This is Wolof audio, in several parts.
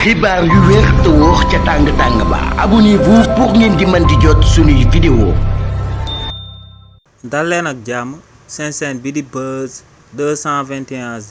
xibaar yu wér te wóor ca tàng ba abonnez-vous pour ngeen di mën di jot suñuy vidéo. dal leen ak jàmm seen chaîne bi di Buzz 221G.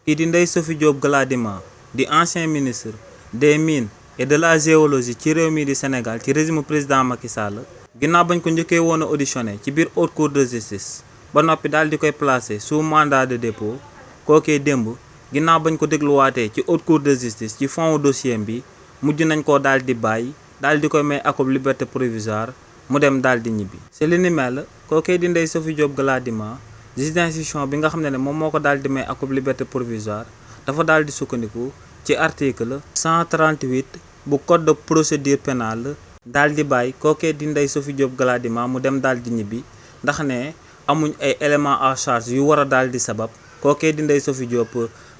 kii di Ndeye Sophie Diop Gladima di ancien ministre des mines et de la géologie ci réew mi di Sénégal ci régime président Macky Sall. ginnaaw bañ ko njëkkee woon a auditionné ci biir haute cour de justice ba noppi daal di koy placé sous mandat de dépôt kookee démb. ginnaaw bañ ko dégluwaatee ci haute cour de justice ci fond dossier bi mujj nañ koo daal di bàyyi daal di koy may akub liberté provisoire mu dem daal di ñibbi. ci li ni mel kookee di Ndeye Sophie Diop Gladima juge d'instruction bi nga xam ne moom moo ko daal di may akub liberté provisoire dafa daal di sukkandiku ci article 138 bu code de procédure pénale daal di bàyyi kookee di Ndeye Sophie Diop Gladima mu dem daal di ñibbi ndax ne amuñ ay éléments à charge yu war a daal di sabab kookee di Ndeye Sophie Diop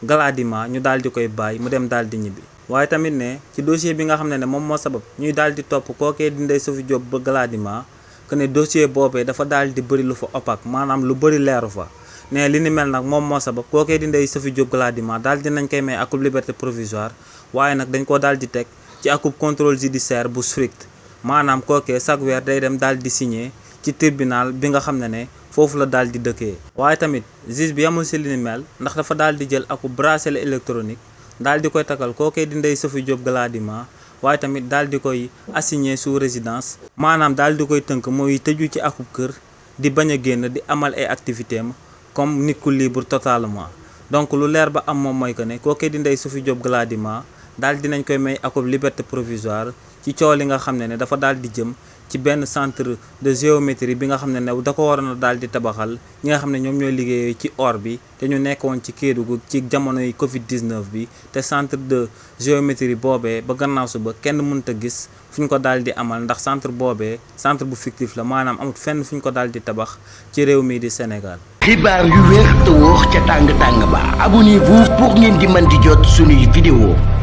Gladima ñu daal di koy bàyyi mu dem daal di ñibbi. waaye tamit ne ci dossier bi nga xam ne moom moo sabab ñuy daal di topp kookee di Ndeye Sophie Diop ba Gladima que ne dossier boobee dafa daal di bëri lu fa opaque maanaam lu bëri leeru fa ne li ni mel nag moom moo sabab kookee di Ndeye Sophie Diop Gladima daal di nañ koy may akub liberté provisoire waaye nag dañ koo daal di teg ci akub contrôle judiciaire bu strict maanaam kookee chaque weer day dem daal di signer ci tribunal bi nga xam ne foofu la daal di dëkkee. waaye tamit juge bi yamul si li ni mel ndax dafa daal di jël akub bracelet électronique daal di koy takkal kookee di Ndeye Sophie Diop Gladima waaye tamit daal di koy assigner sous résidence maanaam daal di koy tënk mooy tëju ci akub kër di bañ a génn di amal ay activité am comme nit ku libre totalement. donc lu leer ba am moom mooy que ne kookee di Ndeye Sophie Diop Gladima daal dinañ koy may akub liberté provisoire ci coow li nga xam ne dafa daal di jëm ci benn centre de géométrie bi nga xam ne da ko waroon a daal di tabaxal ñi nga xam ne ñoom ñooy liggéeyee ci or bi te ñu nekkoon ci Kédougou ci jamono yi Covid 19 bi te centre de géométrie boobee ba gannaaw suba kenn mënut a gis fu ñu ko daal di amal ndax centre boobee centre bu fictif la maanaam amut fenn fu ñu ko daal di tabax ci réew mi di Sénégal. xibaar yu wér te wóor ca tàng ba abonnez-vous pour ngeen di mën di jot suñuy vidéo.